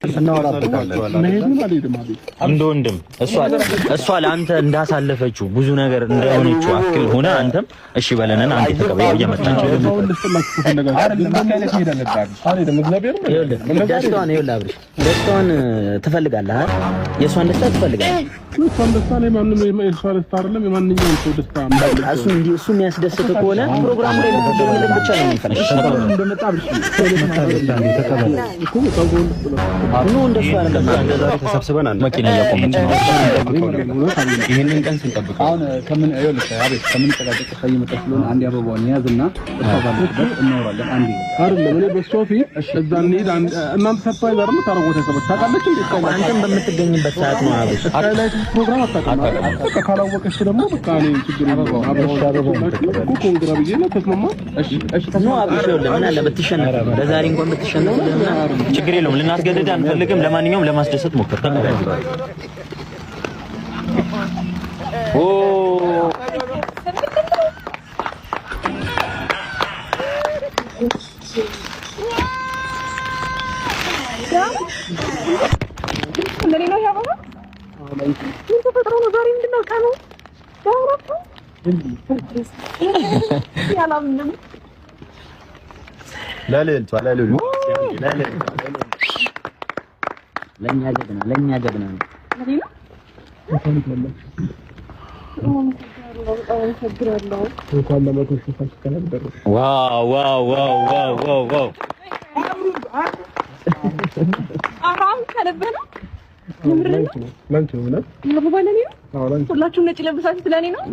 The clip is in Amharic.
እንደ ወንድም እሷ ለአንተ እንዳሳለፈችው ብዙ ነገር እንደሆነችው አክል ሆነ አንተም እሺ በለንን አንተ ተቀበል። እየመጣች ደስታዋን ይኸውልህ አብርሽ ደስታዋን ትፈልጋለህ አይደል? የእሷን ደስታ ትፈልጋለህ። እሷን ደስታ ላይ ማንም የእሷ ደስታ አይደለም የማንኛውም ሰው ደስታ እሱ እንዲህ እሱ የሚያስደስት ከሆነ ፕሮግራሙ ላይ ልትገኝልን ብቻ ነው የምንፈልገው። No እንደሱ አይደለም። ተሰብስበን መኪና እያቆመች ነው። ይሄንን ቀን ስንጠብቀው አሁን ከምን ይኸውልህ አቤት ከምንጨቃጨቅ እሷ እየመጣች ስለሆነ አንድ አበባዋን ያዝና እሷ ባለችበት እናወራለን። አንዴ አይደለም እኔ በእሷ ፊት እዛ እንሂድ። እናንተ surprise አይደለም ታደርጉት ያሰበች ታውቃለች እንዴ? አንተም በምትገኝበት ሰዓት ነው አብርሽ። ስካይላይት ፕሮግራም አታውቅም። በቃ ካላወቀች ደግሞ በቃ እኔ ችግር የለውም። አበባውን congra ብዬ ነው ተስማማ። እሺ እሺ No አብርሽ ይኸውልህ ምን አለ ብትሸነፍ ለዛሬ እንኳን ብትሸነፍ ችግር የለውም። ልናስገድድ አንፈልግም። ለማንኛውም ለማስደሰት ሞክር። ተቀበል። ኦ ለኔ ነው ያበባ። ምን ተፈጥሮ ነው ዛሬ? ምንድን ነው ቀኑ? ያላምንም ለልዕልቷ ለልዕልቷ ለኛ ጀግና ለኛ ጀግና ነው። ለኔ ነው። በጣም አመሰግናለሁ። እንኳን ለመቶ ሺህ subscribe ደረስሽ። Wow wow wow wow wow wow! አራም ከልብህ ነው? የምርህን ነው? ላንቺ ነው እውነት። አበባ ለኔ ነው? አዎ ላንቺ። ሁላችሁም ነጭ ለብሳችሁ ስለኔ ነው?